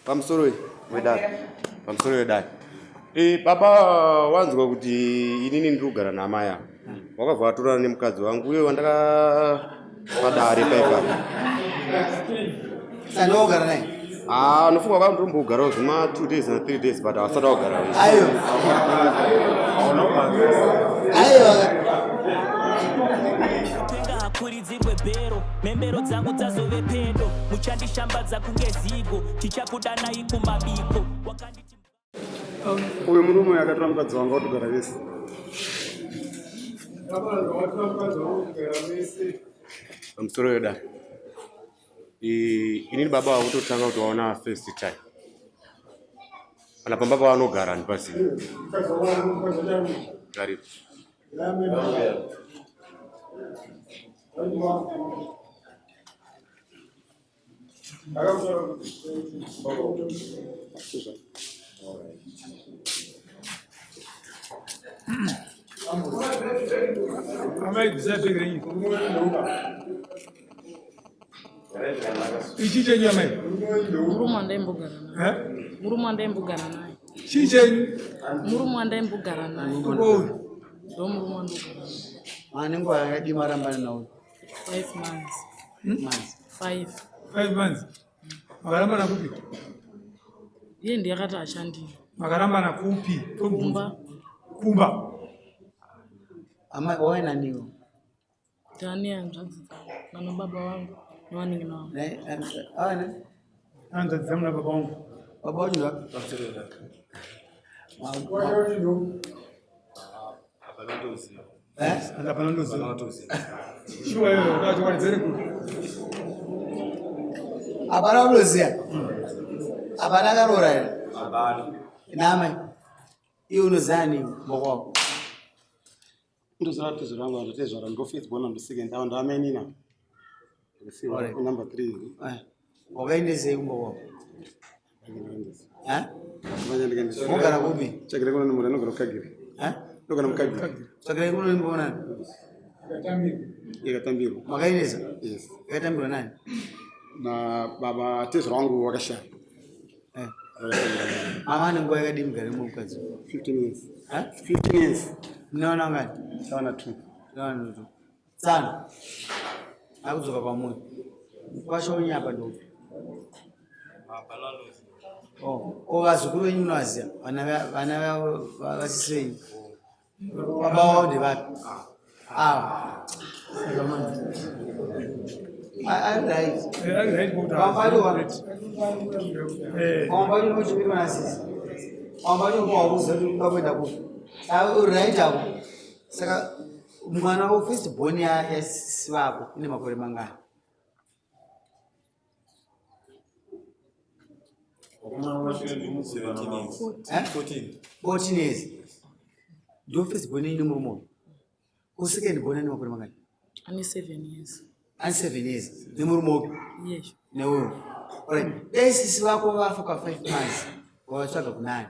Pamusoro wedare. Pamusoro wedare. Eh, baba wanzwa kuti inini ndiri kugara naamai ava. Wakabva watorana nemukadzi wangu uye wandaka padare paipa. Saka wogara naye? Ah, unofunga kwanga ndombogarawo zvima 2 days na 3 days but awasati wagara. Ayo. Ayo. Kupenga hakuridzirwe bhero mhembero dzangu dzazove pedo muchandishambadza kunge zigo tichakudanai kumabiko wakanditi Uyu murume uyu akatora mukadzi wangu watogara vese. Pamusoro wedare. Inini baba vakutotanga kuti waona first time. Kana pamba pavanogara handipazivi. Aripo. Amai bvisai bhegi renyu. Ichi chenyu amai. Murume wandaimbogara naye. Eh? Murume wandaimbogara naye. Chii chenyu? Murume wandaimbogara naye. Uyu. Ndo murume wandogara naye. Mane nguva yakadii marambana nawo? 5 months. Months. 5. 5 months. Makarambana kupi? Iye ndiye akati ashandii. Makarambana kupi? Kumba. Kumba. Amai wawe naniwo? Tani hanzvadzi dzangu nana baba vangu nevanin'ina vangu. Ne, awe ne? Hanzvadzi dzangu nababa vangu. Baba wanyu vapi? Eh? Hapana ndoziva. Shuwa iyoyo ndati very good. Hapana unoziva? Hapana akaroora here? Naamai. Iwe unoziva ani moko wako? Ndozvara tezvara vangu vanotezvara ndofirst born ndo second ava ndavamainina. Alright. Number 3. Eh. Wakaendesei kumba kwako? Eh? Unogara kupi? Tsvagire kuno nomura inogara kukagiri. Eh? Inogara mukagiri. Tsvagirai kuno nimboona. Yakatambirwa. Makaendesa? Yes. Yakatambirwa nani? Na baba tezvara wangu wakashaya. Eh. Mama ane nguva yakadii mugare mukadzi? 15 years. Eh? 15 years. Munoona ngani? Tawana 2. Munoona two. Tsano. Akudzoka kwamuri. Kwasha unyapa ndopi? Oh, oh vazukuru venyu munovaziva? Vana vana vasisi venyu. Baba wavo ndevapi? Ava. Right. Pambaliwa. Pambaliwa uchipirwa nasisi. Pambaliwa kwa uza kuti unoda kuenda kupi. Right ako. Saka mwana wa first born yasisi vako ine makore mangani? Eh? 14 years. Ndo first born ine murume uyu. Ko second born ane makore mangani? Ane 7 years. Ane 7 years. Nemurume upi? Yes. Neuyu. Alright. Dai sisi vako vafa kwa 5 months. Wavatsvaga kunani?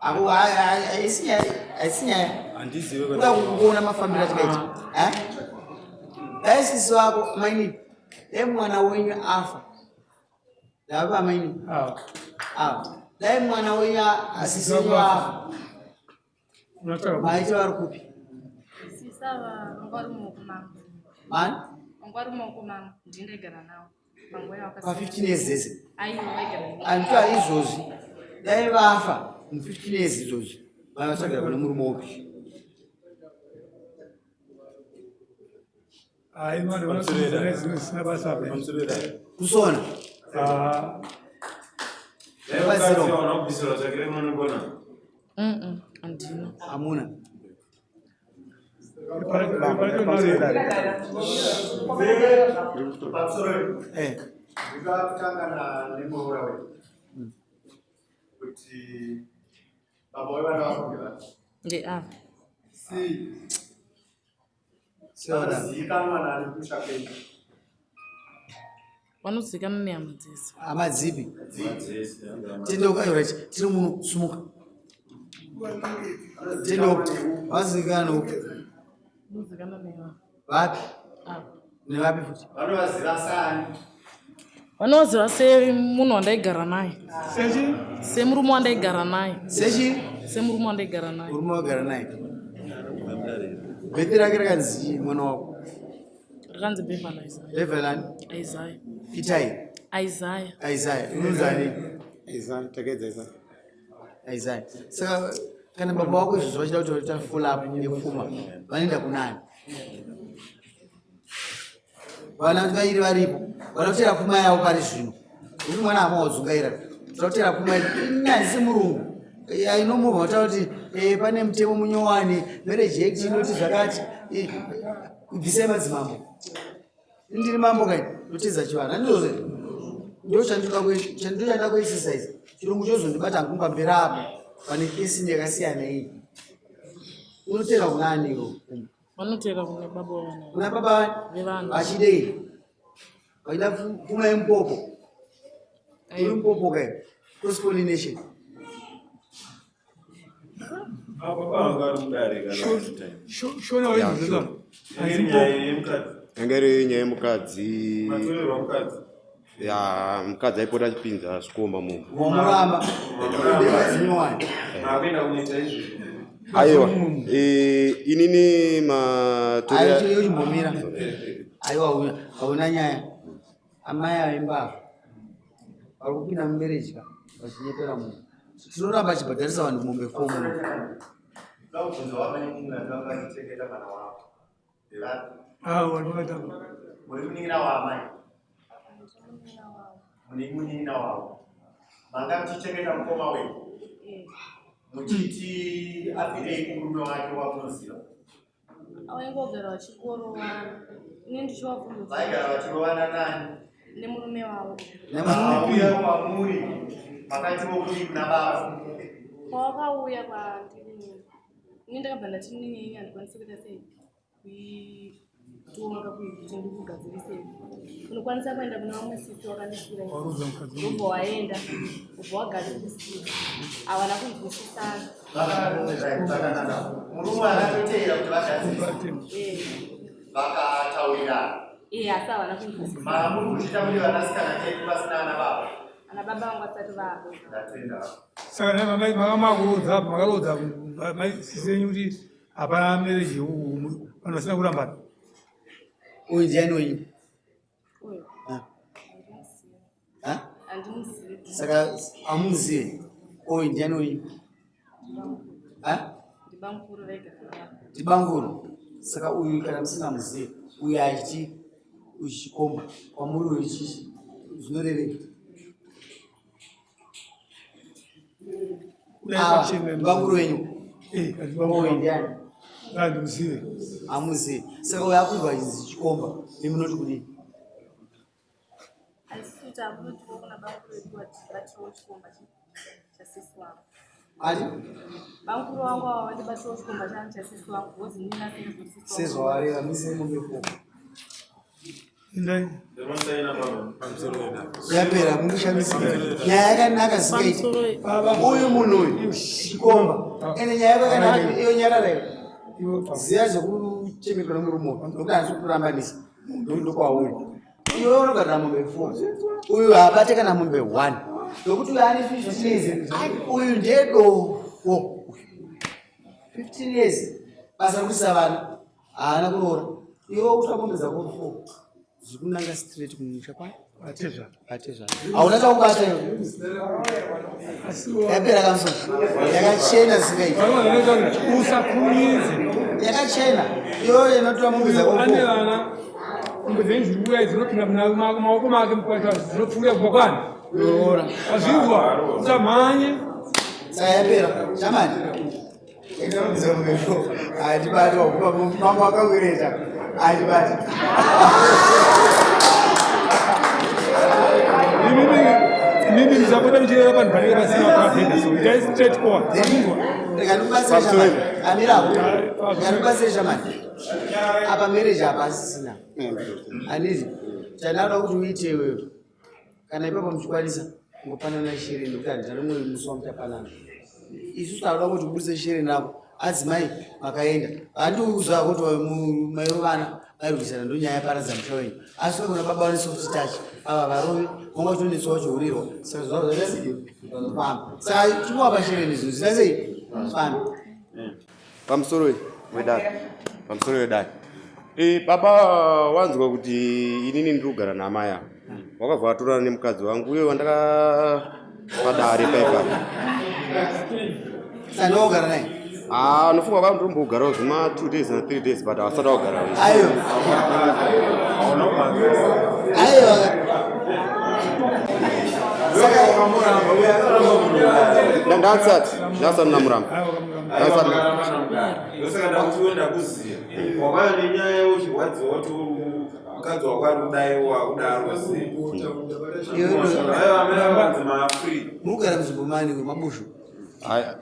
Ako haisi nyaya, haisi nyaya. Handizive Kuda kuona mafambiro atikaita. Eh? Dai sisi vako mainini. Dai mwana wenyu afa. Ndava mainini. Ah. Ava. Dai mwana wenyu asisi wenyu afa. Maiti vari kupi? Sisi ava vanga vari mumaoko mangu. Mani? Vanga vari mumaoko mangu, ndini ndaigara navo. Panguva Pa yavakasiya. 15 years dzese. Aiwa vaigara navo. Anditoa izvozvi. Dai vafa mu 15 years izvozvi. Vaivatsvagira kune murume upi? Hayi manje vanotsvira zvinhu zvisina basa apa. Kusona. Ah, Handina. Hamuna. Eh. Ndikatanga nemuroora wedu kuti baba wevana vako ndevapi? Ndeava. Sei Seona. vanozivikanwa nani kumusha kwenyu? Vanozivikanwa nehama dzese. Hama dzipi? Tendeuka right. Tiri muno sumuka. Tendeuka. Vazivikanwa upi? Vanozivikanwa neava. Vapi? Ava. Nevapi futi? Vanovaziva sani? Vanoziva semunhu wandaigara naye. Sechi? Semurume wandaigara naye. Sechi? Semurume wandaigara naye. Murume wagara naye. Bhethi rake rakanzi mwana wako? Rakanzi Beverly Isaiah. Beverly? Isaiah. Itai. Isaiah. Isaiah. Unonzani? Isaiah, takaedza Isaiah. Isaiah. Saka kana baba wako izvozvo vachida kuti vaita follow up yepfuma vanoenda kunani? Vana vairi varipo vada kutera pfuma yavo pari zvino. Uri mwana hama wadzungaira. Toda kutera pfuma inani semurungu. Ainomuvha vataura kuti eh, pane mutemo munyowani marriage act inoti zvakati eh, bvisai madzimambo. Ndiri mambo kai ndotedza chivanhu handizvozvo here? Ndo chandinoda kuexercise chirungu chozondibata hangu pamberi apo pane kesi yakasiyana iyi. Unotera kuna ani iwe? Vanotera kuna baba vana. Kuna baba vevana. Vachidei? Vachida pfuma yemupopo. Uri mupopo kai? Cross pollination. Yanga iri nyaya yemukadzi. Ya mukadzi aipota achipinza zvikomba mumba. Wamuramba. Aiwa. Eh, inini matorera. Ayo chimbomira. Aiwa hauna nyaya. Amai aimbavha. Vari kupinda mumereji ka vachinyepera munhu. Tinoramba achibhadharisa vanhu mombe fomu. Ndakubvunza wamainini vanga vachichengeta mwana wavo. Ndevati. Muri munin'ina waamai. Muri munin'ina wavo. Manga muchichengeta mukoma wenyu. Muchiti abvirei kumurume wake wamunoziva. Vaingogara vachikorovana. Ini ndichivabvunza. Vaigara vachirovana nani? Nemurume wavo. Vauya kwamuri makatiwo kudii kuna baba? Pawakauya kwandiri nini. Ini ndakabva ndati nini handikwanisi kuita sei kuitonga kuti ndikugadzirise. Unokwanisa kuenda kuna vamwe sisi wakandisira. Wobva waenda, wobva wagadzirisira. Havana kunzwisisana. Murume akatoteera kuti vagadzirise. Vakataurirana. Eh, asi havana kunzwisisana. Mamuri kuchiita muri vanasikana chedu vasina ana baba. Ana baba vangu vasati vapo. Ndatenda. Saka makaroodza apa makaroodza sisi yenyu kuti hapana marriage vanhu vasina kurambana. Uyu ndiani wenyu? Uyu. Ah. Ah? Handimuzivi. Saka hamuzivi. Uyu ndiani wenyu? Ah? Ndibamukuru vaigara navo. Ndibamukuru. Saka uyu kana musingamuzivi, uyu achiti uchikomba kwamuri uyu chichi zvinorevei? Ah, bakuru wenyu. Eh, Uyu ndiani? Handimuzivi. Hamuzivi. Saka uyu akuirwa chinzi chikomba, imi munoti kudii? Asi takunotiwo kuna bamukuru vedu vatibatsirewo chikomba chasisi wangu. Ati? Bamukuru vangu ava vandibatsirewo chikomba changu chasisi wangu because inini asingazoti sisi wangu. Sezvawareva, mise mombe Yapera, mukushamisika. Nyaya yakanaka zvingaiti. Uyu munhu uyu chikomba. Ende nyaya yakanaka iyo nyarara iyo. Ziya zvekuchemerwa nemurume uyu nokuti handisi kukurambanisa. Ndokwauri. Iwe unogara mombe 4. Uyu haabate kana mombe 1. Nokuti uyu ane 15 years. Uyu ndedofo. 15 years. Basa rekuisa vana. Haana kuroora. Iwe ukutora mombe dzako 4. Zvikunanga straight kumusha kwa Atezvara. Atezvara. Hauna chakubata iwe. Yapera kamusoro. Yakachena zvingaiti. Usakurumidze. Yakachena. Iwe inotora mombe dzako Ane 4. vana mombe dzenyu dziri kuuya dzinopinda muna maoko make mukwasha dzinopfuura kubva kwani. Roora. Wazvinzwa? Usamhanye. Saka yapera. Shamani. Handibati mambo akawireta. Handibati. Imimi musapota muchireva panhu panenge pasina kwabhenda so itai straight forward. Wazvinzwa? Rega ndikubatsire shamani. Amirapo. Rega ndikubatsire shamani. Apa marriage apa asisina. Handiti. Chandinoda kuti uite iwewe. Kana ipapo muchikwanisa kungopanana shere nekuti handina rimwe musi wamuchapanana. Isusu tauda kuti ubudise shere navo. Adzimai makaenda. Handiuza kuti mairovana. Vairwisana, ndonyaya yaparadza musha wenyu. Asi kuna baba vane soft touch ava, varume vanga vachionetsawo chihurirwa, saka zvavo zvachasii zvazofamba. Saka chikuva pashireni zvinhu zvita sei famba. Pamusoro wedare, pamusoro wedare. Baba wanzwa kuti inini ndiri kugara naamai ava, wakabva watorana nemukadzi wangu uye wandakapa dare paipa. Saka ndogara naye? Ah, nofunga kwava ndombogarawo zvima 2 days na 3 days, but havasati vagara wese. Ayo, aiwa, saka Ndasati ndamuramba, ndasati. Ndosaka ndakuti iwe ndakuziya wakauya nenyaya uchirwadziwa kuti mukadzi wako ari kudai, wakudaro sei. Aiwa, amene akanzi mafree. Muri kugara munzvimbo mani wemabushu?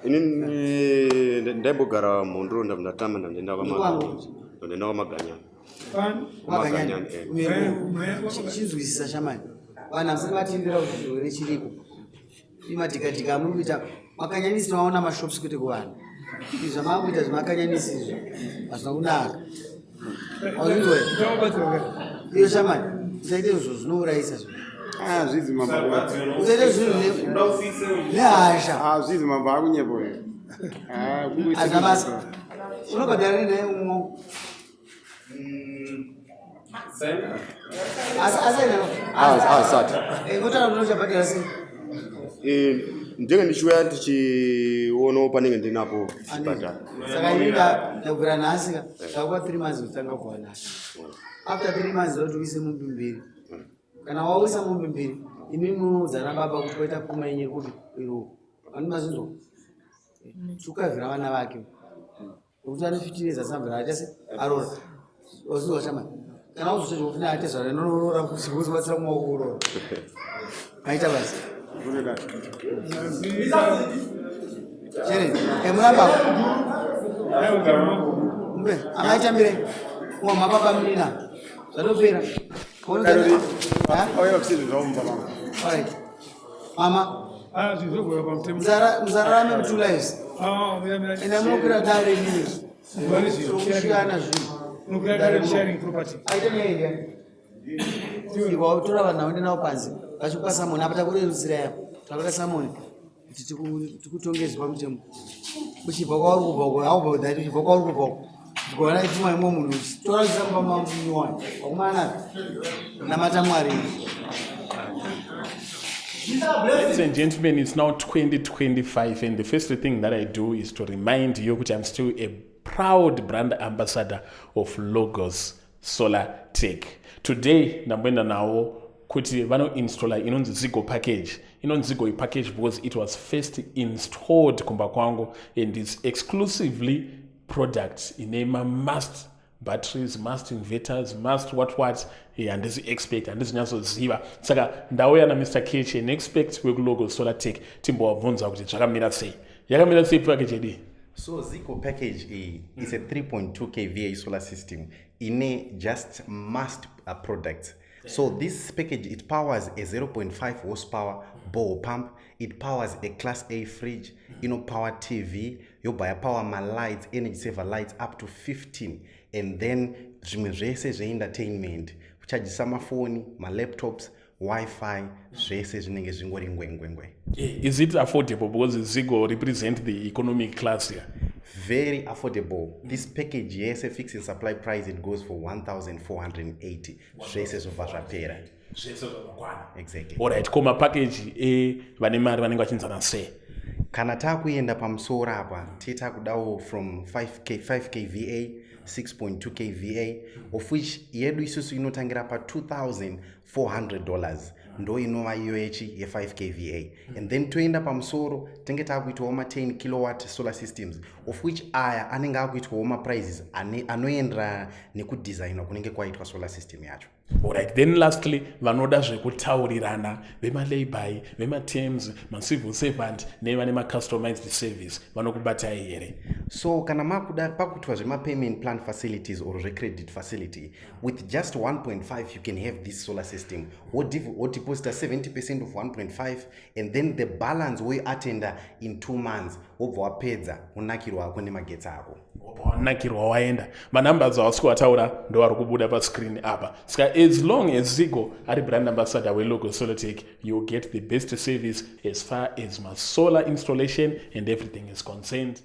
Inini ndaimbogara Mhondoro, ndatama, ndandaenda Kwangu. Ndandaenda kwaMaganyana. Maganyana? Kwamaganyana, eh. Chinzwisisa shamani, vanhu hamusati vatendera kuti chirwere chiriko. Imadhikadhika amuri kuita makanyanisi, tinoaona mashops kwete kuvanhu. Izvi zvamaakuita zvemakanyanisi izvi hazvina kunaka. Wazvinzwa iyo shamani? Usaite izvo, zvinourayisa zvo. Zvizi mambo. Usaite zvinhu nehasha. Zvizi mambo akunyepo. Hazvina basa. Unobhadhara naye umwe asaina? Asati. Ngotaura kuti uchabhadhara sei? Ndenge ndichiuya ndichionawo panenge ndinapo chibhadhara. Saka ini ndabvira nhasi ka, ndakupa 3 months kutanga kubva nhasi. After 3 months ndoti uise mombe mbiri. Kana wauisa mombe mbiri, imi munoudzana baba kuti waita pfuma yenyu iri kupi iriuko. Vani mazinzwa tukavhira vana vake nokuti ane 15 years asina aita se arora. Wazinzwa shamani? Kana uzochaja kuti atezvara noroora kuti uzobatsira mwa kuroora, maita basa. Chere emuramba mbe amaitambire ngoma baba munina zvatopera. Auya kusizvo zvavo mumba mangu. Alright. Mama, Zvizogora pamutemo. Musararame two lives. Enda munokwira dare nini. Tokushiyana zvinhu. Unokwira dare sharing property. Aita nyaya iya. Iwa utora vanhu vaende navo panze vachikupa summon apa, takurerutsira yapo, takuita summon kuti tikutongezwe pamutemo. Uchibva kwauri kubva uko, haubva kudhati, uchibva kwauri kubva uko. Ukaona ipfuma imwe munhu uchitora uchisamba mamunyowani wakumana namata Mwari. Ladies and gentlemen, it's now 2025, and the first thing that I do is to remind you that I'm still a proud brand ambassador of Logos Solar Tech. Today, ndamboenda nawo kuti vanoinstalla inonzi Zigo package. Inonzi Zigo package because it was first installed kumba kwangu and it's exclusively product ine must batteries, must inverters, must what what. Handisi expert, handisi nyatsoziva. Saka ndauya naMr Kech, an expert wekuLogos Solar Tech, timbovabvunza kuti zvakamira sei, yakamira sei package yedu. So Zico package iyi is a 3.2 kVA solar system ine just must products. So this package, it powers a 0.5 horsepower borehole pump, it powers a class A fridge, inopower TV, yobva yapower malights, energy saver lights up to 15, and then zvimwe zvese zveentertainment, kuchajisa mafoni, malaptops, Wi-Fi, zvese zvinenge zvingori ngwengwengwe. Is it affordable? Because Zigo represent the economic class here. Very affordable. This package yese, fixing supply price, it goes for 1480, zvese zvobva zvapera. Zvese zvakakwana. Exactly. Alright, ko mapackage evane mari vanenge vachinzana sei? Kana taakuenda pamusoro apa, titakudawo from 5K, 5 kVA, 6.2 kVA, of which yedu isusu inotangira pa$2400, ndo inova iyo yechi ye5 kVA, and then toenda pamusoro tenge taakuitawo ma10 kilowatt solar systems, of which aya anenge akuitwawo maprices anoenderana nekudesignwa kunenge kwaitwa solar system yacho. Alright, then lastly, vanoda zvekutaurirana, vemalayby, vematerms, macivil servant nevane macustomized service, vanokubatai here? So kana makuda pakuitwa zvemapayment plan facilities or zvecredit facility, with just 1.5 you can have this solar system. Wodeposita 70% of 1.5 and then the balance woiatenda in 2 months, wobva wapedza, unakirwa ako nemagetsi ako. Wanakirwa, waenda. Manumbers awasi kuwataura ndo ari kubuda pascreen apa. Saka as long as Zigo ari brand ambassador weLogo Solartech, you get the best service as far as masolar installation and everything is concerned.